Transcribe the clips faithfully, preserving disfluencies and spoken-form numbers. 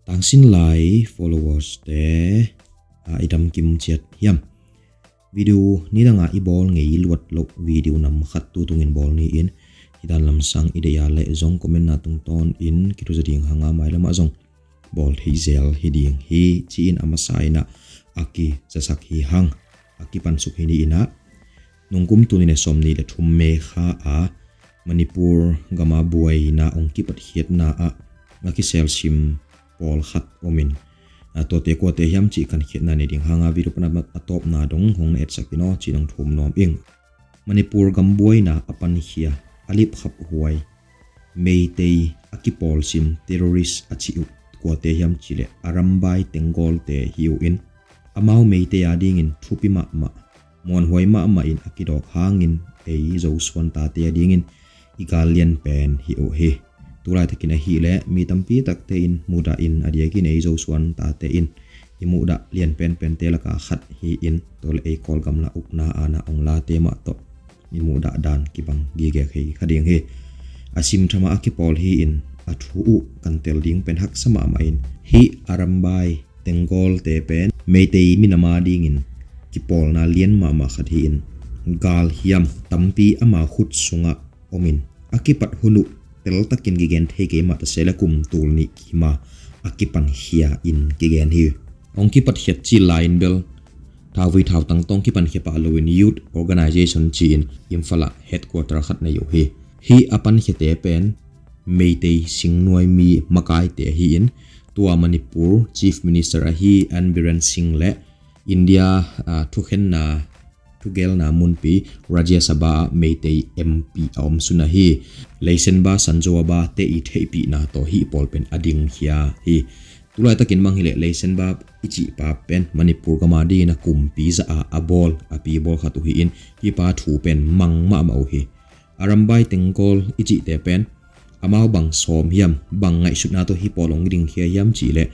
Tangsin lai followers te, a, i dam kim ciat hiam? Video nidanga i bawl ngei luat loh video nam khat tu tungin bawl ni-in, hih dan lamsang i deih a leh zong comment na tungtawnin kithuza ding hanga, mailamah zong bawl thei zel hi ding hi, ci-in a masa inah a kizasak hi hang, a kipansuk hi ni inah. Nungkum tul nih le sawmnih le thum May kha a Manipur gama buaina hong kipatkhiatna ah a kiselsim pawlkhat omin, a, tuate kuate hiam cih kan khiatna nei ding hanga video pan a tawpna dong hong na etsak in aw, ci-in hong thum nuam ing. Manipur gam buaina a pankhia a lipkhaphuai Meitei a kipawlsim terrorist a cih uh kuate hiam cih leh Arambai Tenggol te hi uh in, amau Meitei a dingin thupi mahmah, muanhuai mahmah in a kidawk hangin ei Zosuan tate a dingin i gal lianpen hi uh hi. Tulaitakin ahih leh mi tampi takte in mudah in, a diakin ei Zosuan tate in i mudah lianpenpente laka khat hi-in, tua leh ei Kawlgam la ukna ana hong late mah tawh i mudah dan kibang gige kei kha ding hi. A simthama a kipawl hi-in a thu uh kan tel ding pen haksa mahmah in, hih Arambai Tenggol te pen Meitei minam a dingin kipawlna lian mahmah khat hi-in, gal hiam tampi ama khut sungah omin, a kipat hun uh teltakin kigen thei kei mah ta se leh kum tul nih kima a kipankhia in kigen hi. Hong kipatkhiat cil lai-in bel thauvui thautang tawh hong kipankhia pah loin youth organization ci-in Imphal ah headquarter khat nei uh hi. Hih a pankhiate pen Meitei singnuai mi makaite ahi-in, tua Manipur Chief Minister ahi N Biren Singh le India, ah, thukhenna, thugelna munpi Rajya Sabha ah Meitei M P a om sun ahi Leisenba Sanjoaba te i theihpihna tawh hih pawl pen a dingkhia hi. Tulaitakin mang hileh Leisenba i cihpa pen Manipur gama dingin a kumpi zah a a bawl, a pi bawl khat uh hi-in, hih pa thu pen mang mahmah uh hi. Arambai Tenggol i cihte pen amau bang sawm hiam, bang ngaihsutna tawh hih pawl hong dingkhia hiam cih leh,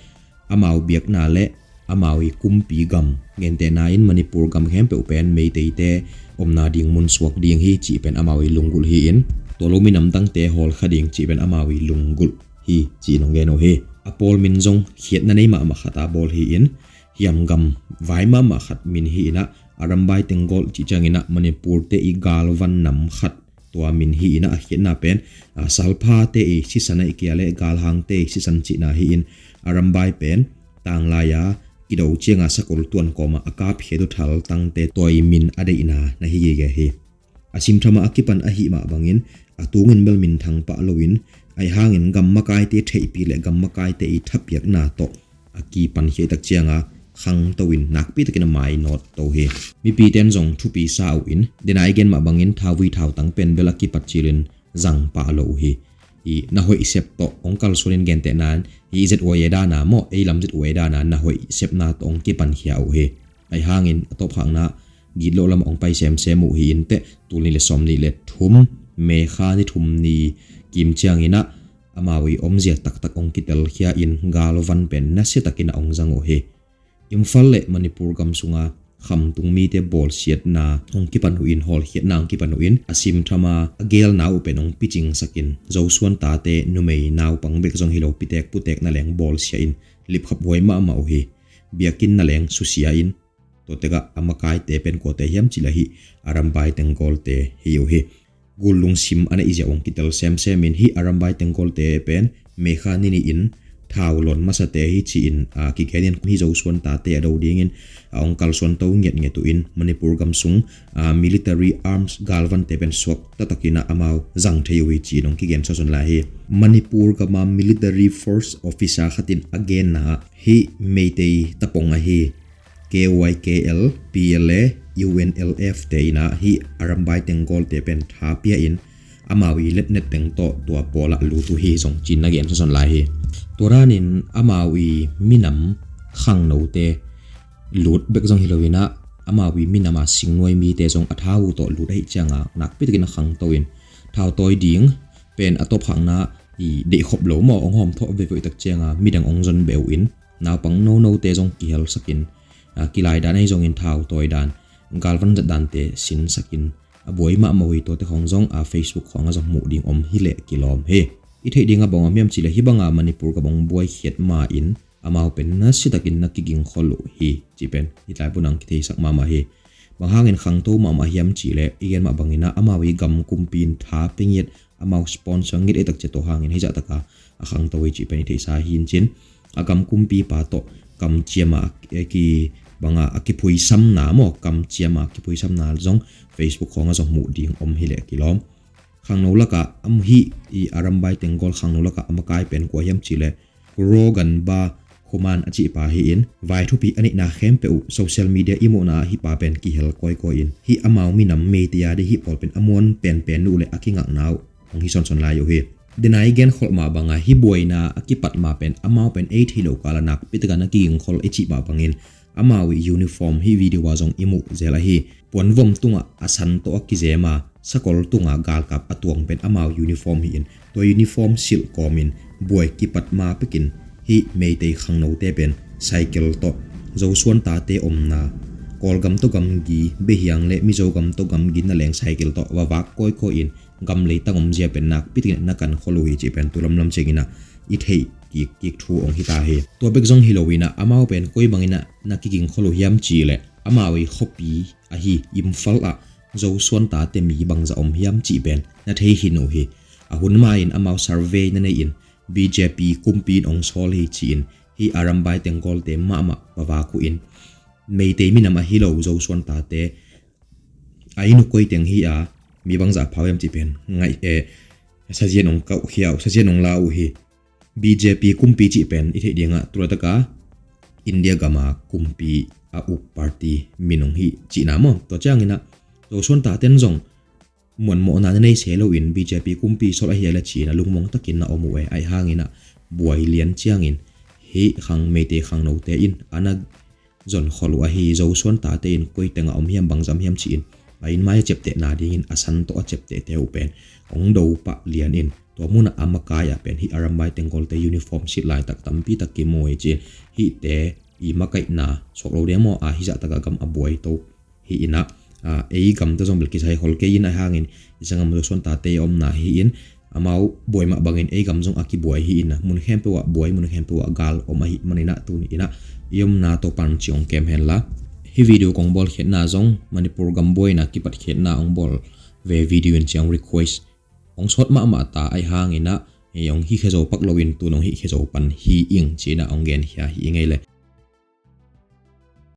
amau biakna le amau i kumpi gam, gentehna in Manipur gam khempeuh pen Meiteite omna ding mun suak ding hi cih pen amau i lunggulh hi-in, tua lo minam dangte hawlkha ding cih pen amau i lunggulh hi, ci-in hong gen uh hi. A pawl min zong khiatna nei mahmah khat a bawl hi-in, hiam gam vai mahmah khat min hi-in ah, Arambai Tenggol cih ciangin ah Manipur te i galvan nam khat tua min hi-in ah, a khiatna pen, a, salphate i sisan ahih kei leh galhangte i sisan cihna hi-in, Arambai pen tanglai-a kido cianga sakol tuan kawma a kapkhiat uh thaltangte tua i min a deihna na hi gige hi. A simthama a kipan ahih mah bangin a tungin bel minthang pah loin, ahi hangin gam makaite theihpih le gam makaite i thapiakna tawh a kipankhia tak cianga khangto in nakpi takin a mainawt to hi. Mipite in zong thupi sa uh in, dena i gen mah bangin thauvui thautang pen bel a kipat cilin zang pah lo uh hi. I na hoih sep tawh hong kalsuanin, gentehna in i Z Y A dana maw, ei lam Z Y A dana na hoih sepna tawh hong kipankhia uh hi. Ahi hangin a tawpkhakna gitloh lamah hong pai semsem uh hi inteh, tul nih le sawmnih le thum May kha ni thum ni kim ciangin ah amau i omzia taktak hong kitelkhia in galvan pen nasiatakin ah hong zang uh hi. Imphal le Manipur gam sunga khamtung mite bawlsiatna hong kipan uh in, hawlkhiatna hong kipan uh in, a simthama a gelna uh pen hong picingsakin, Zosuan tate numei naupang bek zong hi lo, pitek putek na leng bawlsia in, lipkhaphuai mahmah uh hi. Biakinn na leng susia in, tua tekah a makaite pen kuate hiam cih leh hih Arambai Tenggol te hi uh hi. Gul lungsim a neih ziau hong kitel semsem in, hih Arambai Tenggol te pen May kha ni nih in thau lawn masate hi ci-in, a, kigenin, hih Zosuan tate a do dingin, a, hong kalsuan to ngiatngiat uh in, Manipur gam sung, a, military arms galvante pen suak taktakin ah amau zang thei uh hi ci-in hong kigen sawsawn lai hi. Manipur gama military force officer khatin a genna ah, hih Meitei tapong ahi K Y K L, P L A, U N L F te in ah hih Arambai Tenggol te pen tha pia in, amau i letnet teng tawh tua pawlah lut uh hi zong ci-in na gen sawsawn lai hi. Tua danin amau i minam khangnote lut bek zong hi loin ah, amau i minam a singnuai mite zong a thau tawh lut ahih cianga nakpi takin a khangto in, thautawi ding pen a tawpkhakna i deihkhop lo maw, hong hawmthawh veve uh tak cianga midang hong zon beh uh in, naupang nonote zong kihelsakin, a, kilai dan ahi zongin thautawi dan, galvan zat dante sinsakin a buai mahmah uh hi. Tuate khawng zong, a, Facebook khawngah zong muh ding om hileh kilawm hi. I theih ding a bang om hiam cih leh, hih banga Manipur gam hong buaikhiat ma-in amau pen nasitakin na kigingkhol uh hi cih pen hih lai munah kitheisak mahmah hi. Bang hangin khangto mahmah hiam cihleh i gen mah bangin ah amau i gam kumpi in tha pia ngiat, amau sponsor ngiat ei takciang tua hangin hih zahtaka a khangto hi cih pen i theihsa hi in cin. A gam kumpipa tawh kamciama a ki banga a kiphuisamna maw, kamciama a kiphuisamna zong Facebook khawngah zong muh ding om hileh kilawm. Khangno lakah am hih i Arambai Tenggol khangno lakah a makai pen kua hiam cihleh Kuro Ganba Khuman a cihpa hi in, vai thupi a neihna khempeuh uh social media i muhna ah hih pa pen kihel kawikawi in, hih amau minam Meitei a dih hih pawl pen a muan penpen uh le a kingakna uh hong hi sonson lai uh hi. Denai genkholh mah banga hih buaina a kipat ma pen amau pen ei thei lo kala nakpi taka na kigingkhol i cih mah bangin amau i uniform hih video ah zong i muh zel ahi. Puanvom tungah a san tawh a kizema sakol tungah galkap a tuang pen amau uniform hi in, tua uniform silh kawmin buai kipat ma pekin hih Meitei khangnote pen cycle tawh Zosuan tate omna Kawlgam tawh gamgi, Behiang le Mizo gam tawh gamgi na leng cycle tawh va vak kawikawi in gam leitang omzia pen nakpi takin na kankhol uh hi cih pen tu lamlam cianginah i theih kikkik thu hong hita hi. Tua bek zong hi loinah amau pen koi banginah na kigingkhol uh hiam cihleh amau i khuapi ahi Imphal ah Zosuan tate mi bangzah om hiam cih pen na thei khin uh hi. A hun ma-in amau survey na nei in B J P kumpi in hong sawl hi ci-in hih Arambai Tenggolte mahmah va vak uh in Meitei minam ahi lo Zosuan tate a inn uh koi teng hi a mi bangzah phau hiam cih pen ngaih eh sazian hong kauhkhia uh, sazian hong la uh hi. B J P kumpi cih pen i theih dingah tu laitaka India gama kumpi a uk party min hong hi cihna maw? Tua cianginah Zosuan taten zong muanmawhna na nei se loin B J P kumpi sawl ahi a le ci-in a lungmuang takin na om uh e. Ahi hanginah buai lian ciangin hih khang Meitei khangnote in a na zonkhol uh ahi Zosuan tate in koi tengah om hiam, bangzah om hiam ci-in a inn mai a ciaptehna dingin a san tawh a ciaptehte uh pen hong do pah lian in tua munah a makai ah pen hih Arambai Tenggolte uniform silh laitak tampi tak kimu hi ci-in hihte i makaihna suak lo ding maw a hih zahtakah gam a buai to hi inah ei gam tawh zong bel kisai khol kei in ahi hangin i sanggam Zosuan tate i omna hi in amau buai mah bangin ei gam zong a kibuai hi inah mun khempeuh ah buai, mun khempeuh ah gal om ahi maninah tuni inah i omna Topan ci hong kem henla hih video kong bawl khiatna zong Manipur gam buaina kipat khiatna hong bawl ve video in ci hong request hong sawt mahmah ta ahi hanginah hong hih khezo pak loin tun hong hih khezo pan hi ing ci-inah hong genkhia hi ing ei le.